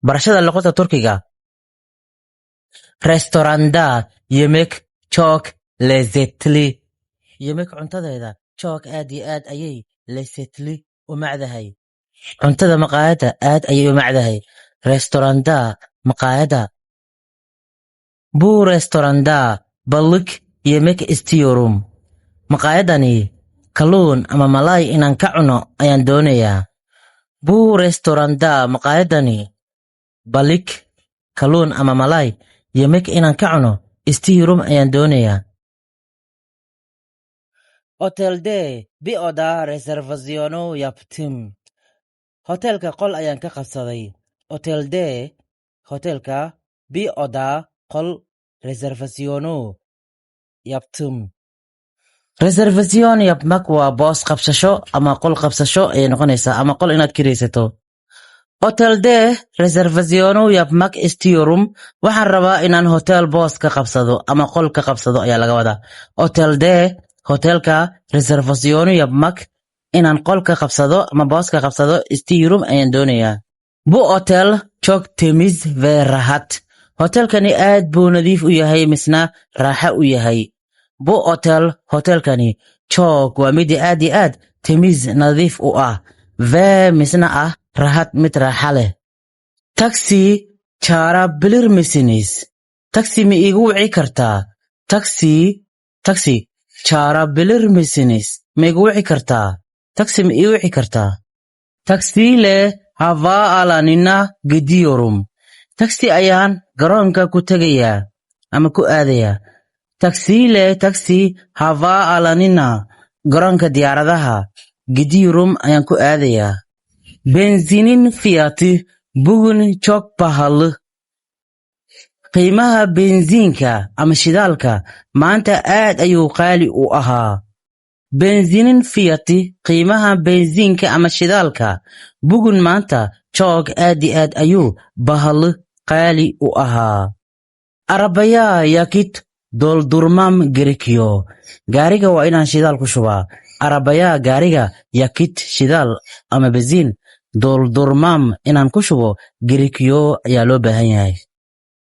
Barashada luqadda Turkiga. Restoranda yemek çok lezzetli. Yemek cuntadeeda, çok aad iyo aad ayay, lezzetli u macdahay. Cuntada maqaayadda aad ayay u macdahay. Restoranda maqaayadda. Bu restoranda balık yemek istiyorum. Maqaayadani kalluun ama malaay inaan ka cuno ayaan doonayaa. Bu restoranda maqaayadani, balık kalluun ama malaay, yemek inaan ka cuno, istiyorum ayaan doonayaa. Otelde bir oda rezervasyonu yaptım. Hotelka qol ayaan ka qabsaday. Otelde hotelka, bir oda qol, rezervasyonu yaptım. Rezervasyon yapmak waa boos qabsasho ama qol qabsasho ayay noqonaysaa, ama qol inaad kiraysato. Otelde rezervasyonu yapmak istiyorum. Waxaan rabaa inaan hotel boos ka qabsado ama qol ka qabsado ayaa laga wadaa. Otelde hotelka, rezervasyonu yapmak inaan qol ka qabsado ama boos ka qabsado, istiyorum ayaan doonayaa. Bu otel çok temiz ve rahat. Hotelkani aad buu nadiif u yahay, misna raaxa u yahay. Bu otel hotelkani, çok waa mid aad iyo aad, temiz nadiif u ah, ve misna ah, rahat mid raaxa leh. Taksi çağırabilir misiniz? Taksi ma iigu wici kartaa? Taksi, taksi, çağırabilir misiniz? Ma igu wici kartaa? Taksi ma ii wici kartaa? Taksiyle havaalanına gidiyorum. Taksi ayaan garoonka ku tegayaa ama ku aadayaa. Taksiyle taksi, havaalanına garoonka diyaaradaha, gidiyorum ayaan ku aadayaa. Benzinin fiyatı bugün çok pahalı. Qiimaha benziinka ama shidaalka maanta aad ayuu qaali u ahaa. Benzinin fiyatı qiimaha benziinka ama shidaalka, bugün maanta, çok aad iyo aad ayuu, pahalı qaali u ahaa. Arabaya yakıt doldurmam gerekiyor. Gaariga waa inaan shidaal ku shubaa. Arabaya gaariga, yakıt shidaal ama benziin, doldurmam inaan ku shubo, gerekiyor ayaa loo baahan yahay.